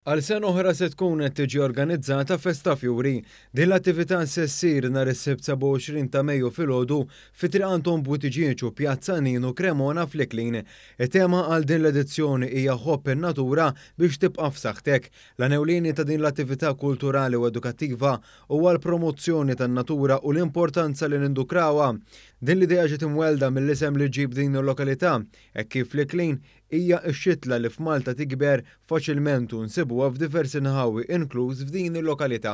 Għal sena oħra se tkun qed tiġi organizzata Festa Fjuri. Din l-attività se ssir nhar is-Sibt 27 ta' Mejju filgħodu fi Triq Anton Buttigieg u Pjazza Nino Cremona fl-Iklin. It-tema għal din l-edizzjoni hija Ħobb in-Natura biex tibqa' f'saħħtek. L-għan ewlieni ta' din l-attività kulturali u edukattiva huwa l-promozzjoni tan-natura u l-importanza li nindukrawha. Din l-idea ġiet imwellda mill-isem li ġġib din il-lokalità, hekk kif l-Iklin Hija x-xitla li f'Malta tikber faċilment u nsibuha f'diversi nħawi inkluż f'din il-lokalità.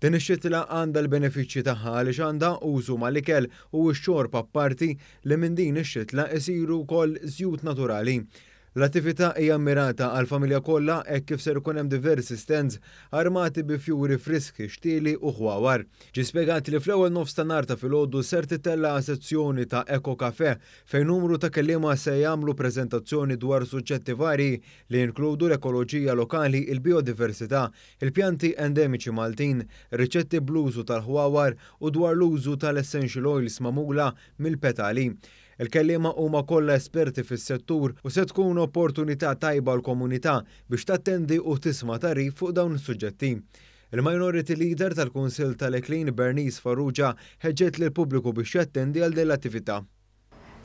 Din ix-xitla għandha l-benefiċċji tagħha għaliex għandha użu mal-ikel u x-xorb apparti li minn din ix-xitla isiru wkoll żjut naturali. L-attività hija mmirata għall-familja kollha hekk kif ser ikun hemm diversi stands armati bi fjuri friski, xtieli u ħwawar. Ġie spjegat li fl-ewwel nofs ta' nhar ta' filgħodu ser tittella' sezzjoni ta' Eco Café fejn numru ta' kelliema se jagħmlu preżentazzjoni dwar suġġetti varji li jinkludu l-ekoloġija lokali, il-bijodiversità, il-pjanti endemiċi Maltin, riċetti bl-użu tal-ħwawar u dwar l-użu tal-essential oils magħmula mill-petali. Il-kelliema huma kollha esperti fis-settur u se tkun opportunità tajba għall-komunità biex tattendi u tisma' tagħrif fuq dawn is-suġġetti. Il-Minority Leader tal-Kunsill tal-Eklin Bernice Farrugia ħeġġet lill-pubbliku biex jattendi għal din l-attività.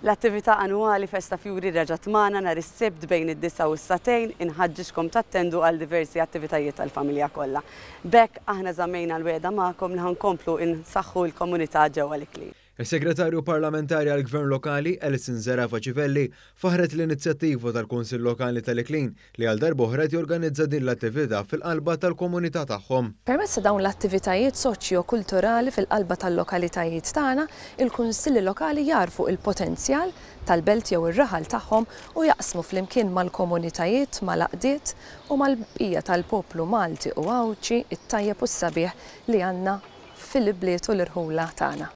L-attività annwali Festa Fjuri reġgħet magħna nhar is-Sibt bejn id-disgħa u s-sagħtejn, inħaġġiġkom tattendu għal diversi attivitajiet tal-familja kollha. B'hekk aħna żammejna l-wegħda magħkom li ħa nkomplu nsaħħu l-komunità ġewwa l-Iklin. Is-Segretarju Parlamentari għall-Gvern Lokali, Alison Zerafa Civelli, faħħret l-inizjattiva tal-Kunsill Lokali tal-Iklin li għal darb'oħra qed jorganizza din l-attività fil-qalba tal-komunità tagħhom. Permezz ta' dawn l-attivitajiet soċjo-kulturali fil-qalba tal-lokalitajiet tagħna, il-Kunsilli Lokali jagħrfu il-potenzjal tal-belt jew ir-raħal tagħhom u jaqsmu flimkien mal-komunitajiet, mal-għaqdiet u mal-bqija tal-poplu Malti u Għawdxi t-tajjeb u s-sabiħ li għandna fil-bliet u l-irħula tagħna.